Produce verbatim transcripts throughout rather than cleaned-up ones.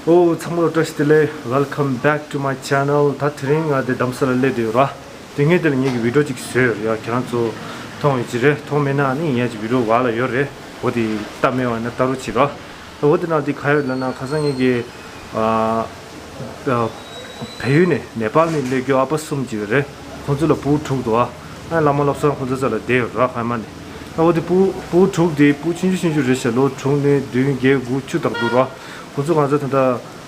ཨོ། ཚང་མ་ལ་བཀྲ་ཤིས་བདེ་ལེགས། Welcome back to my channel. ད་དེ་རིང་ང་དེ་རྡ་རམ་ས་ལ་སླེབས་བསྡད་ཡོད་ར། དེ་སྔའི་དེ་ལ་ངེད་ཀྱི་བི་ཌིའོ་ཅིག་བཟོས་ཡོད་ར། ཡ་ཁྱེད་རང་ཚོ་མཐོང་ཡོད་ཀྱི་རེད། མཐོང་མེད་ན་ནི་ངེད་ཀྱི་བི་ཌིའོ་བར་ལ་ཡོད་རེད། འོ་དེ་ལྟ་མེད་པ་ན་ལྟ་རོགས་བྱེད་ར། འོ་དེ་ནང་དེ་ག་ཡོད་ལབ་ན། ཁ་སང་ངེད་ཀྱི་ཨ་ཨ་བལ་ཡུལ་ནས་ནེ་པཱལ་ནས་སླེབས་རྒྱུ་ཨ་པ་གསུམ་ཅིག་ཡོད་རེད། ཁོང་ཚོ་ལ་བུ་དྲུག་འདུག་ཨ། ཨ་བླ་མ་བློ་བཟང་ཁོང་ཚོ་རྩ་ལ་བསྡད་ཡོད་ར། ཧ་མ་ནས། ཨ་འོ་དེ་བུ་བུ་དྲུག་དེ་བུ་ཆུང་ཆུང་ཆུང་ཆུང་རེད་ཤག་ལོ་དྲུག་ནས་བདུན་བརྒྱད་དགུ་བཅུ་དག་འདུག་ར། ཁོང་ཚོ་ང་ཚོ་ད་ལྟ་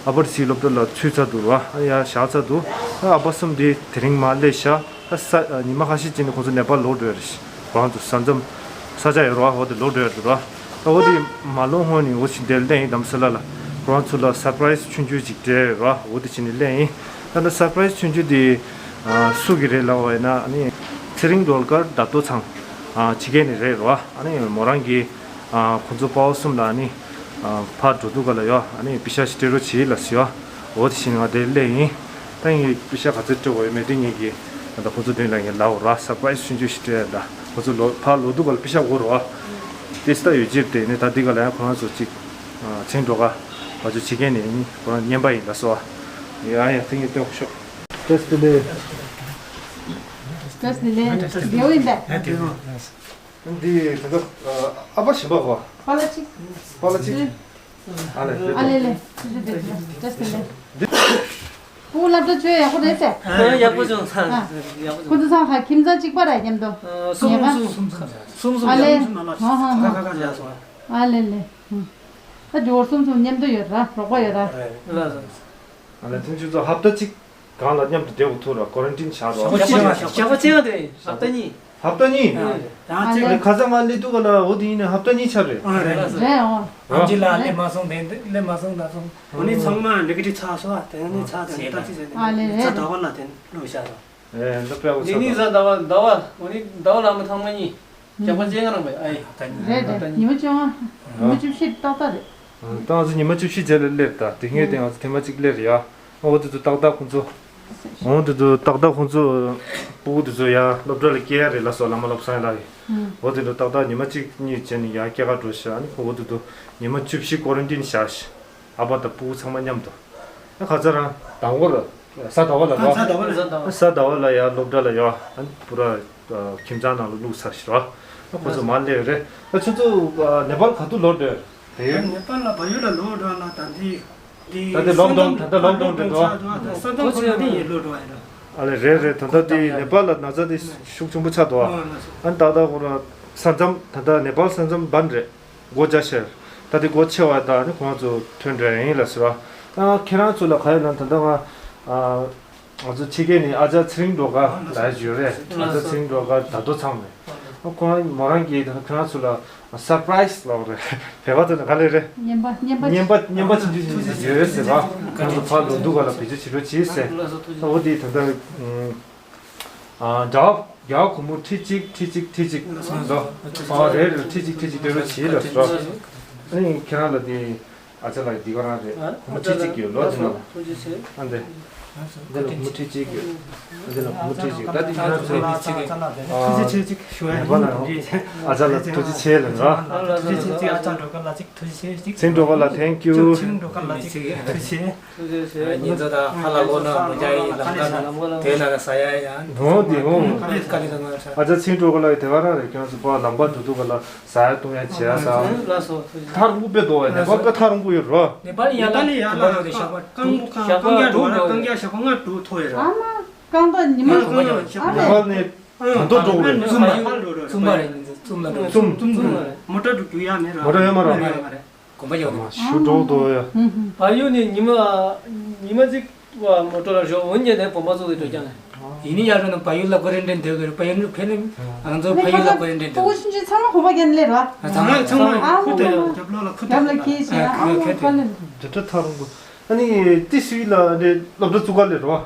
ཨ་པར་སི་སློབ་གྲྭ་ལ་ཚུད་ཚར་འདུག་ར། ཨ་ཡ་བཞག་ཚར་འདུག་ཨ་ཨ་པ་གསུམ་དེ་དེ་རིང་མར་སླེབས་ཤག་ཨ་ས་ཨ་ཉི་མ་ཁ་ཤས་ཅིག་ནས་ཁོང་ཚོ་ནེ་པཱལ་ལོག་འགྲོ་ཡ་རེད་ཤག་ཁོ་རང་ཚོ་ས་མཚམས་ས་ཆ་ཡོད་ར། འོ་དེ་ལོག་འགྲོ་ཡ་འདུག་ར། ཨ་འོ་དེ་མ་ལོག་སྔོན་ནས་འོ་ཅིག་དེར་སླེབས་ཡིན། རྡ་རམ་ས་ལ་ལ་ཁོ་རང་ཚོ་ལ་སར་པ་རའི་སི་ཆུང་ཆུང་ཅིག་སྤྲད་ར། འོ་དེ་བྱས་ནས་སླེབས་ཡིན། ད་ལྟ་སར་པ་རའི་སི་ཆུང་ཆུང་དེ་ཨ་སུ་གི་རེད་ལབ་པ་ཡིན་ན། ཨ་ནི་ཚེ་རིང་སྒྲོལ་དཀར་རྡ་རྡོ་ཚང་ཨ་ཕྱི་རྒྱལ་ནས་རེད་ར། ཨ་ནི་མོ་རང་གི་ཨ་ཁོང་ཚོ་དཔའ་བོ་གསུམ་ལ་ཨ་ནི་ཨ་ཕར་འགྲོ་དུས་ག་ལ་ཡོ། ཨ་ནི་པེ་ཤག་ཞིག་སྤྲད་རོགས་བྱེད་ལབ་སོང་ཡོ། འོ་དེ་བཞིན་ང་དེར་སླེབས་ཡིན། ད་ངས་པེ་ཤག་ག་ཚོད་སྤྲད་དགོས་ཡོད་མེད་དེ་ངེད་ཀྱིས་ད་ལྟ་ཁོང་ཚོ་མདུན་ལ་ངས་ལབ་ར། སར་པ་རའི་སི་ཆུང་ཆུང་ཞིག་སྤྲད་ཡ། ད་ཁོང་ཚོ་ལོ་ཕར་ལོག་དུས་ག་ལ་པེ་ཤག་དགོས་ར། དེ་སྟ་ཡོད་ཅིར་དེ་ནས་ད་འདི་ག་ལ་ཡང་ཁོ་རང་ཚོ་གཅིག་ཨ་ཚེ་རིང་སྒྲོལ་དཀར་ང་ཚོ་ཕྱི་རྒྱལ་ནས་ཡིན། ཁོ་རང་རྔན་པ་ཡིན་ལབ་སོང་ཨ། ཡ་ཡ་དེ་ངས་སྟོན་ཤོག་བཀྲ་ཤིས་བདེ་ལེགས། བཀྲ་ཤིས་བདེ་ལེགས། རྒྱལ་བོ་ཡིན་པས། འདི་ད་ལྟ་ཨ་ཕ་གཞན་པ་གོ། པཱ་ལགས་གཅིག་པཱ་ལགས་གཅིག་ཨ་ལས། ཨ་ལས་ལས། བཀྲ་ཤིས་བདེ་ལེགས། བཀྲ་ཤིས་བདེ་ལེགས། ཁོ་སློབ་གྲྭ་ཆོས་ཡག་པོ་རེད་ཟེར། ཨ་ཡག་པོ་བྱུང་ས། ཨ་ཡག་པོ་ཁོ་བྱུང་། ཚོ་ཚང་ཁ་ཁྱིམ་ཚང་གཅིག་པ་རེད་མཉམ་དུ། ཨ་གསུམ། ཉེ་ག་གསུམ་གསུམ་གསུམ་གསུམ། ཨ་ལས། ཧ་ཧ་ཧ། ཁ་ཁ་ཁ་བྱས་སོང་། ཨ་ལས་ལས། ད་འབྱོར་གསུམ་གསུམ་མཉམ་དུ་ཡོད་ར། རོགས་པ་ཡོད་ར། ལགས་སོ། ཨ་ལས་ཐུན་ཆུ་ཚོད་ཧབ་ཏ་གཅིག་གང་ལ་མཉམ་དུ་བསྡད་དགོས་ཐུག་ར། ཀོ་རན་ཊིན་བཞག་རོགས། ཞག་པོ་ཅན་དེ་ཧབ་ཏ་གཉིས། ཧབ་ཏ་གཉིས། ཨ་ལས། ཁ་སང་ང་སླེབས་དུས་ག་ལ་འོ་དེ་ཡིན་ནས་ཧབ་ཏ་གཉིས་ཆགས་རེད། ཨ་རེད། རེད་འོ། ཨམ་ཆི་ལགས་སླེབས་མ་སོང་། དེ་སླེབས་མ་སོང་ད་སོང་། འོ་ནི་ཚང་མ་ནེ་གེ་ཊིབ་ཚར་སོང་། ཨ་དེ་ནི་ཚར་དེ་ནི་ཏག་ཅིག་བྱས་ནས། ཨ་ལས་རེད། ཚར་ཟླ་བ་ལ་དེ་ལོས་བཞག་རོགས། ཨེ་འདི་དཔེ་འོ་ཚར་ནི་ནི་ད། ཚར་ཟླ་བ་ཟླ་བ་འོ་ནི་ཟླ་བ་ལ་མི་ཐང་མ་གཉིས། ཞག་པོ་ཅན་ང་རང་པས་ཨ་ཡི། རེད་རེད། ཉི་མ་བཅོ་ལྔ། ཉི་མ་བཅུ་བཞི་ཏག་ཏག་རེད། ད་ང་ཚོ་ཉི་མ་བཅུ་བཞི་རྗེས་ལ་སླེབས། ད་དེ་སྔའི་དེ་ང་ཚོ་ཐེངས་མ་གཅིག་སླེབས་རེད་ཡ། འོ་དེ་ཚོ་ཏག་ཏག་ཁོང་ཚོ། འོ་དེ་ཚོ་ཏག་ཏག་ཁོང་ཚོ་སྤུ་གུ་དེ་ཚོ་ཡ་སློབ་གྲྭ་ལ་སྐྱེལ་ཡ་རེད་ལབ་སོང་། བླ་མ་བློ་བཟང་ལགས་ཀྱིས། འོ་དེ་ཚོ་ཏག་ཏག་ཉི་མ་གཅིག་གཉིས་བྱས་ནས་ཡ་སྐྱེལ་ག་འགྲོ་ཤག་ཨ་ནི་ཁོ་འོ་དེ་ཚོ་ཉི་མ་བཅུ་བཞི་ཀོ་རན་ཊིན་བཞག་ཤག་ཨ་ཕ་དང་སྤུ་གུ་ཚང་མ་མཉམ་དུ། ཨ་ཁ་ཚ་རང་དང་པོ་ར་ས་ཟླ་བ་ལ་རོ། ས་ཟླ་བ་ལ། ས་ཟླ་བ་ལ་ཡ་སློབ་གྲྭ་ལ་ཡོ། ཨ་ནི་པུ་ར་ཁྱིམ་ཚང་ནང་ལ་བླུགས་ཚར་ཤག་རོ། ཨ་ཁོ་ཚོ་མར་སླེབས་རེད། ཨ་ཁྱོད་ཚོ་ནེ་པཱལ་ག་དུས་ལོག་འགྲོ་ཡ་རེད། ནེ་པཱལ་ལ་བལ་ཡུལ་ལ་ལོག་འགྲོ་ན་ད་འདི། འདི་ད་ལྟ་ལོག་ཌའུན། ད་ལྟ་ལོག་ཌའུན་རེད་འགྲོ། ས་མཚམས་ཁོ་ན་འདི་ཡིན་ལོག་འགྲོ་ཡ་རེད། ཨ་ལས་རེད་རེད། ད་ལྟ་འདི་ནེ་པཱལ་ལ་ན་ཚ་འདི་ཤུགས་ཆེན་པོ་ཆགས་འདུག་ཨ་ནི་ཏག་ཏག་ཁོ་རང་ས་མཚམས་ད་ལྟ་ནེ་པཱལ་ས་མཚམས་བན་རེད། སྒོ་རྒྱག་ཤེར། ད་འདི་སྒོ་ཕྱེ་བ་ད་ནི་ཁོ་རང་ཚོ་ཐོན་འགྲོ་ཡ་ཡིན་ལབ་ཟེར་བ། ད་ཁྱེད་རང་ཚོ་ལ་ག་ཡོད་ན། ད་ལྟ་ང་ང་ཚོ་ཕྱི་རྒྱལ་ནས་ཨ་ཅག་ཚེ་རིང་སྒྲོལ་དཀར་ལབ་ཡ་ཅིག་ཡོད་རེད། ཨ་ཅག་ཚེ་རིང་སྒྲོལ་དཀར་རྡ་རྡོ་ཚང་ནས། ཁོ་རང་མོ་རང་གིས་ད་ཁྱེད་རང་ཚོ་ལ་སར་པ་རའི་སི་ལབ་རེད། བོད་པ་ཚོ་ནས་ག་ལེ་རེད། རྔན་པ། རྔན་པ། རྔན་པ། རྔན་པ་ཆུང་ཆུང་ཞིག་ཡོད་ཟེར་བ། ཁྱེད་རང་ཚོ་ཕར་ལོག་དུས་ག་ལ་བེད་སྤྱོད་བྱེད་རོགས་གྱིས་ཟེར། འོ་དེ་ད་ལྟ་ཨ་རྒྱ་རྒྱ་སྒོར་མོ་ཁྲི་གཅིག་ཁྲི་གཅིག་ཁྲི་གཅིག་ལོ། ཨ་རེད་རེད། ཁྲི་གཅིག་ཁྲི་གཅིག་སྤྲད་རོགས་གྱིས་ལབ་སོང་། ཨ་ནི་ཁྱེད་རང་ལ་དེ་ཨ་ཅག་ལགས་འདི་ག་རང་རེད། སྒོར་མོ་ཁྲི་གཅིག་ཡོད་ལོ་དེ་ནང་ལ། ཨ་འདི་འདི་ལ་སྒོར་མོ་ཁྲི་གཅིག་ཡོད། འདི་ལ་སྒོར་མོ་ཁྲི་གཅིག་ད་དེ་ཁྱེད་རང་ཚོ་ཨ་ནེ་པཱལ་ལ་ཡང་ཨ་ཅག་ལགས་ཐུགས་རྗེ་ཆེ་ལབ་ར། ཐུགས་རྗེ་ཆེ་གཅིག་ཨ་ཅག་སྒྲོལ་དཀར་ལགས་གཅིག་ཐུགས་རྗེ་ཆེ་གཅིག་ཚེ་རིང་སྒྲོལ་དཀར་ལགས་thank you། ཚེ་རིང་སྒྲོལ་དཀར་ལགས་གཅིག་ཐུགས་རྗེ་ཆེ། ཉིན་ཐོ་དང་ཧ་ལ་ལོ་ན་མོ་ཅག་ཡི་ལམ་ཁ་ན་དེ་ན་ས་ཡ་ཡ། འོ་དེ་འོ། ཀ་ལི་ཀ་ལི་ཀ་ང་ས། ཨ་ཅག་ཚེ་རིང་སྒྲོལ་དཀར་ལགས་ཡི་དེ་ག་རང་རེད། ཁྱེད་རང་ཚོ་ཕར་ལམ་བར་འགྲོ་དུས་ག་ལ་ས་ཡ་བཏུང་ཡ་བྱེད་ཡ་དང་། ལགས་སོ། ཐག་རིང་པོ་དཔེ་འདུག་བས། ནེ་པཱལ་ཡ་ལ་ནེ་པཱལ་ཐག་རིང་པོ་ཡོད་རོ། ནེ་པཱལ་ཡ་ལ་ནེ་པཱལ་ཡ་ལ་རྐང་པ་རྐང་པ་རྐང་རྐང་རྐང་རྐང་རྐང་རྐང་རྐང་ཉི་མ་ཨ་མ་རྐང་པ་ཉི་མ་ཨ་མ་ནེ་པཱལ་ནས་གང་འདོད་འགྲོ་གི་རེད། བཙུམ་པ་རེད། བཙུམ་པ་རེད། བཙུམ་ལ་འགྲོ། བཙུམ། བཙུམ་མོ་ཊ་འགྲོ་རྒྱུ་ཡ་མེད་ར། མོ་ཊ་ཡོད་མ་ར། ཡོད་མ་རེད། གོམ་པ་ཡོད་རེད། ཞུ་འགྲོ་འདུག་ཡ། བལ་ཡུལ་ནས་ཉི་མ་ཉི་མ་གཅིག་བ་མོ་ཊ་ལ་ཞོག་འོན་ཀྱང་དེ་བོད་པ་ཚོ་དེ་འགྲོ་ཀྱང་ལ། ཡིན་ནི་ཡ་རོ་ན་བལ་ཡུལ་ལ་ཀོ་རན་ཊིན་སྡོད་དགོས་རེད། བལ་ཡུལ་ཕེ་ནི་ང་ཚོ་བལ་ཡུལ་ལ་ཀོ་རན་ཊིན་སྡོད་དགོས་རེད། ཚང་མ་ཁོ་པ་རྒྱན་ལེ་ར། ཚང་མ་ཚང་མ་ཁུ་དེ་རྒྱབ་ལོགས་ལ་ཁུ་རྒྱབ་ལ་ཁྱེད་ཤེས་ཨ་མ་ཁ་ལེ། འདི་འདྲ་ཐག་རིང་པོ། ཨ་ནི་ཏི་སི་ཝི་ལ་འདི་སློབ་གྲྭ་བཙུགས་ག་ལེ་རོ།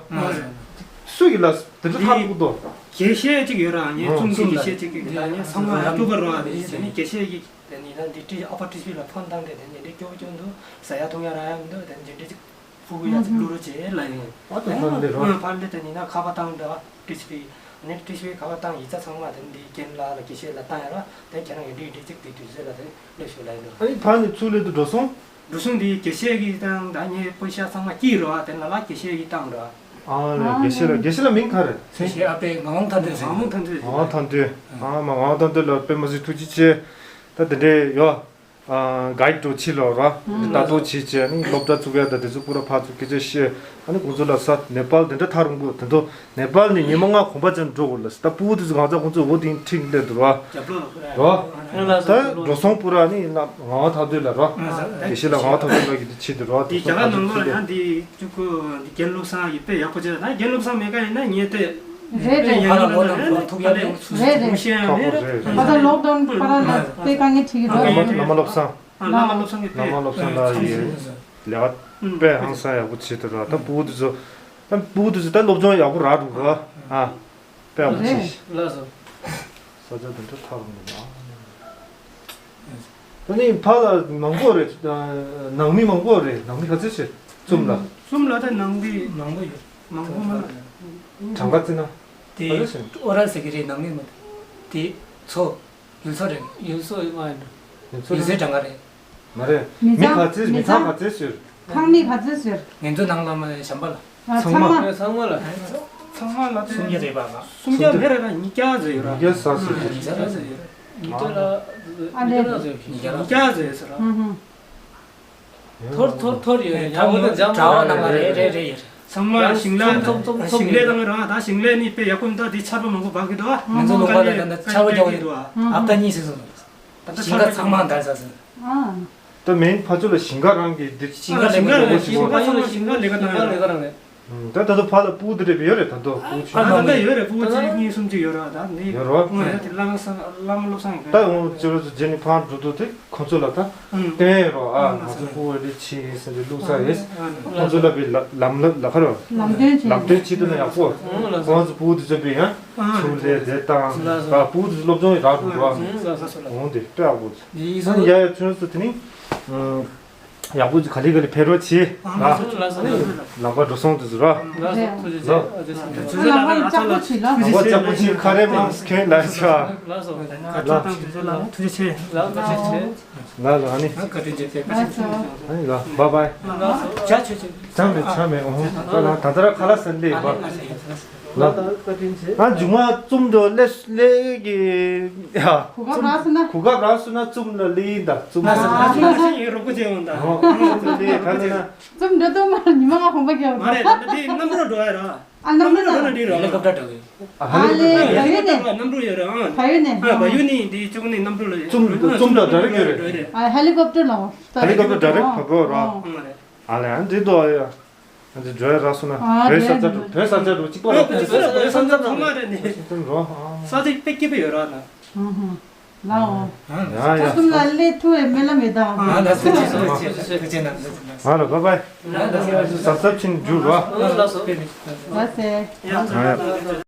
སུ་ཡིན་ལ་འདི་འདྲ་ཐག་རིང་པོ་དོ། དགེ་བཤེས་གཅིག་ཡོད་ར། ངའི་ཨོ་ཚོང་གི་གཙུག་ལག་དགེ་བཤེས་གཅིག་གི་ད་ངའི་ཚང་མ་སྤྲུལ་པ་རོ། ཨ་ནི་དགེ་བཤེས་ཀྱི་དེ་ནི་ད་འདི་ཏི་ཨ་ཕ་ཏི་སི་ཝི་ལ་ཕོན་བཏང་སྟེ་དེ་ནི་འདི་སྐྱོ་སྐྱོ་འདུག་ཟ་ཡ་འཐུང་ཡ་རག་ཡ་མི་འདུག་དེ་འདི་འདྲ་ཅིག་ཕྲུ་གུ་ཡ་ཅིག་བླུག་རོགས་བྱེད་ལབ་ཡིན། ཨ་ཏི་ཕར་འདི་རོ། ཨ་ཕར་འདི་དེ་ནི་ན་ཁ་པར་བཏང་འདྲ་ཏི་སི་ཝི་ནི་ཏི་སི་ཝི་ཁ་པར་བཏང་ཡིག་ཆ་ཚང་མ་དེ་འདི་རྒན་ལགས་ལ་དགེ་བཤེས་ལ་བཏང་ཡ་ར། དེ་ཁྱེད་རང་གི་འདི་འདི་ཅིག་འདི་དུས་ཚོད་ལ་དེ་སླེབས་ཤོག་ལབ་ཡིན་འདུག་ཨ་ནི་ཕར་ནས་ཚུར་སླེབས་དུས་འགྲོ་སོང་། འགྲོ་སོང་འདི་དགེ་བཤེས་ཀྱིས་བཏང་། ད་ངས་པོ་ཤ་ཚང་མ་སྐྱིད་རོགས་དེ་ལ་ལ་དགེ་བཤེས་ཀྱིས་བཏང་རོགས། ཨ་ལས་དགེ་བཤེས་ལ། དགེ་བཤེས་ལ་མིང་ག་རེ། དགེ་བཤེས་ཨ་ཕའི་ངག་དབང་མཐའ་འདུལ་ཟེར། ངག་དབང་མཐའ་འདུལ། ངག་དབང་མཐའ་འདུལ། ཨ་མ་ངག་དབང་མཐའ་འདུལ་ལ་དཔེ་མ་སྲིད་ཐུགས་རྗེ་ཆེ། ད་དེ་འདྲའི་ཡོ། གའིཌ་འགྲོ་ཕྱི་ལོགས་ར། ལྟ་རྟོག་བྱེད་བྱས་ནི་སློབ་གྲྭ་བཙུགས་ཡ་ད་དེ་ཚོ་པུ་ར་ཕར་ཚུར་སྐད་ཆ་བཤད། ཨ་ནི་ཁོང་ཚོ་ལ་ས་ནེ་པཱལ་དེ་འདྲ་ཐག་རིང་པོ་དེ་ཚོ་ནེ་པཱལ་ནས་ཉི་མ་ལྔ་གོམ་པ་ཅན་འགྲོ་དགོས་ལ། ད་ཕྲུ་གུ་དེ་ཚོ་གང་ཚ་ཁོང་ཚོ་འོ་དེ་ཁྲིད་སླེབས་འདུག་ར། ར། ད་འགྲོ་སོང་པུ་ར་ནི་ང་བ་ཐག་དོད་ལ་ར། དགེ་བཤེས་ལ་ང་བ་ཐག་དོད་ལ་གི་དེ་ཆེད་དུ་ར། དེ་རྒྱ་གར་ནང་ལོགས་ཡང་དེ་བཅུ་དགུ་འདི་རྒན་བློ་བཟང་ཡིན་པས་ཡག་པོ་བྱས། ད་རྒན་བློ་བཟང་མེད་ཀ་ཡིན་ན་ངས་དེ། རེད་རེད། ཡང་ལ་ལོ་ནང་ཐུག་ཡ་ལས་ཐུག་རེད་རེད། ཤེས་ཡ་མེད་ར། ཁག་པོ་རེད། ད་ལྟ་ལོག་ཌའུན་ཁ་ལ་ལ་དཔེ་དཀའ་ངལ་འཕྲད་ཀྱི་འདུག་བླ་མ་བླ་མ་བློ་བཟང་། ཨ་བླ་མ་བློ་བཟང་གི་བླ་མ་བློ་བཟང་ལགས་ཡིས་ལས་ཀ་དཔེ་ཧང་སང་ཡག་པོ་བྱེད་དུ་ར། ད་ཕྲུ་གུ་དེ་ཚོ་ད་ཕྲུ་གུ་དེ་ཚོ་ད་སློབ་སྦྱོང་ཡག་པོ་རག་འདུག་ར། ཨ་དཔེ་ཡག་པོ་བྱེད། ལགས་སོ། ས་ཆ་དེ་འདྲ་ཐག་རིང་འདུག་ཨ། ད་ནི་ཕ་ལ་མང་པོ་རེད། ནང་མི་མང་པོ་རེད། ནང་མི་ག་ཚོད་ཞིག་ཙུམ་ལ། ཙུམ་ལ་ད་ནང་མི་མང་པོ་ཡོད། མང་པོ་མ་ལ། གྲངས་ཀ་བརྩིས་ན། དེ་ག་ཚོད་ཞིག་ཨོ་ར་ཟེར་གི་རེད། ནང་མི་མ་དེ་ཚོ་ཡུལ་ཚོ་རེད། ཡུལ་ཚོ་ཡུལ་མ་ཡིན་ཡུལ་ཚོ་ཡུལ་ཚོའི་གྲངས་ཀ་རེད། མ་རེད། མི་མི་ཚང་ཚང་མི་ཚང་ག་ཚོད་ཟེར། ཚང་མི་ག་ཚོད་ཟེར། ངེད་ཚོ་ནང་ལ་མ་གཞན་པ་ལ། ཨ་ཚང་མ། ཚང་མ། ཚང་མ་ལ། ཚང་མ་ལ་དེ་སུམ་བརྒྱ་རེད་པ་ང་། སུམ་བརྒྱ་མེད་རེད་ན་ཉིས་བརྒྱ་ཟེར་ཡོད་ར། ཉིས་བརྒྱ་ཟེར་ཟེར། ཉིས་བརྒྱ་ཟེར་ཡོད། ཉིས་བརྒྱ་ལ། ཨ་ལས། ཉིས་བརྒྱ་ཟེར་ཟེར་ར། ཧུམ་ཧུམ། ཐོར་ཐོར་ཐོར་ཡོད་རེད། ད་འོ་ད་འཇམ་གྲྭ་བ་ནང་ལ་རེད་རེད་རེད་ཡོད་རེད། ཚང་མ་ཞིང་ལས། ཚོམ་ཚོམ་ཚོམ་ཞིང་ལས་དང་རང་ད་ཞིང་ལས་ནི་དཔེ་ཡག་པོ་མི་འདུག་དེ་ཆར་པ་མང་པོ་འབབ་གི་འདུག་ང་ཚོ་ལུང་པ་ལ་ད་ཆར་པ་རྒྱག་གི་འདུག་ཨ་ད་གཉིས་ཟེར་སོང་། ད་ད་ཞིང་ཁ་ཚང་མ་འདར་ས་ཟེར། ད་མིན་ཕ་ཚོ་ལ་ཞིང་ཁ་རང་གི་འདི་ཞིང་ཁ་ལས་ཀ་རང་ཞིང་ཁ་ཚང་མ་ཞིང་ཁ་ལས་ཀ་དང་ཡོད་ར། ད་ད་ཚོ་ཕ་ལ་ཕྲུ་གུ་དེ་འདྲ་ཡོད་རེད། ད་དོ་ཕྲུ་གུ་ཆུང་ཨ་ད་ད་ཡོད་རེད། ཕྲུ་གུ་གཅིག་གཉིས་གསུམ་ཅིག་ཡོད་ར། ད་ནི་ཡོད་རོ། ང་ཡ་དེ་བླ་མ་སང་བླ་མ་བློ་བཟང་ཡིན་ད་འོང་ཅི་རོ་ཚོ་རྗེས་ནི་ཕར་འགྲོ་དུས་དེ། ཁོ་ཚོ་ལ་ད་ཨང་བསྟན་རོགས་ཨ། ང་ཚོ་ཕྲུ་གུ་འདི་ཆེ་ཡིན་ཟེར་ཏེ་བླུགས་ས་རེད། ཁོ་ཚོ་ལ་བའི་ལམ་ལམ་ལ་ཁ་རོ། ལམ་སྟོན་བྱེད། ལམ་སྟོན་བྱེད་དུས་ན་ཡག་པོ། ཁོ་ཚོ་ཕྲུ་གུ་འདི་ཚོ་བའི་ཡང་ཚུར་ལས་རེད་དང་ཕྲུ་གུ་འདི་ཚོ་སློབ་སྦྱོང་ཡི་རག་འགྲོ་འགྲོ་ཨ། འོང་དེ་དཔེ་ཡག་པོ། ཡ་ཡ་ཁྱོད་ཚོ་དེ་ནི་ཡག་པོ་ག་ལེ་ག་ལེ་ཕེབས་རོགས་བྱེད་ཨ། ལག་པ་འགྲོ་སོང་དུ་ཟུར་རོ། ལག་པ་ལྕགས་པོ་བྱེད་ལ། ལག་པ་ལྕགས་པོ་བྱེད་ཁ་རེ་མང་ཁྱོད་ལ་ཆ། ལག་ཐུགས་རྗེ་ཆེ། ལ་ལ་ནི། ང་ལ་ནི། བཀའ་དྲིན་ཆེ། བཀའ་དྲིན་ཆེ། ཨ་ནི་ལ་བཱའི་བཱའི། ཇ་ཆོས་ཆོས། ཆ་མེད་ཆ་མེད། འོ་ད་ལ་ད་ད་ར་ཁ་ལ་སན་ལེ་བ། ལ། བཀའ་དྲིན་ཆེ། ང་མཇུག་མ་ཙུམ་དུ་ལེ་ལེ་གི། ཡ། གོ་སྐབས་རག་སོང་ན། གོ་སྐབས་རག་སོང་ན་ཙུམ་ལ་ལེ་ཡིན་ད་ཙུམ་ལ། ང་ཚོ་ང་ཚོ་ཡིན་རོགས་པ་བྱས་འོང་ད། འོ་ཙུམ་ལེ་ག་ནི་ན། ཙུམ་འགྲོ་དུས་མ་ཉི་མ་ང་གོམ་པ་རྒྱབ། མ་རེད་ད་དེ་གནམ་གྲུ་འགྲོ་ཡ་ར། ཨ་གནམ་གྲུ་ན། ཧེ་ལི་ཀོབ་ཊར་འགྲོ་གི། ཨ་ཧེ་ལི་ཀོབ་ཊར། ཨ་ལེ་བ་ཡུ་ནས། གནམ་གྲུ་ཡོད་རེད་ཨ། བ་ཡུ་ནས། ཨ་བ་ཡུ་ནས་འདི་ཅུང་ནས་གནམ་གྲུ་ལ་ཡོད། ཙུམ་ཙུམ་ལ་ཌའི་རེག་ཡོད་རེད། ཨ་ཧེ་ལི་ཀོབ་ཊར་ལ་འོ། ཧེ་ལི་ཀོབ་ཊར་ཌའི་རེག་བབས་རོགས་རོགས། ཨ་མ་རེད། ཨ་ལེ་ཨ་འདི་དོ་ཡ། ཨ་འདི་འགྲོ་ཡ་རག་སོང་ན། ཨ་བོད་ས་ཆ་འགྲོ་བོད་ས་ཆ་འགྲོ་གཅིག་པ་རོགས། བོད་ས་ཆ་འགྲོ་ས་ཆ་ཚང་མ་རེད་ནི། ཙུམ་རོགས་ཨ། ས་ཆ་དཔེ་སྐྱིད་པོ་ཡོད་ར་ན། ལའོ། ཡ་ཡ། ཁ་ཙུམ་ལ་སླེབས་ཐུབ་པའི་སྨོན་ལམ་ཡོད་ད། ང་ལ་བཱའི་བཱའི། ཟབ་ཟབ་ཕྱིན་རྒྱུ་རོ། ལགས་སེ།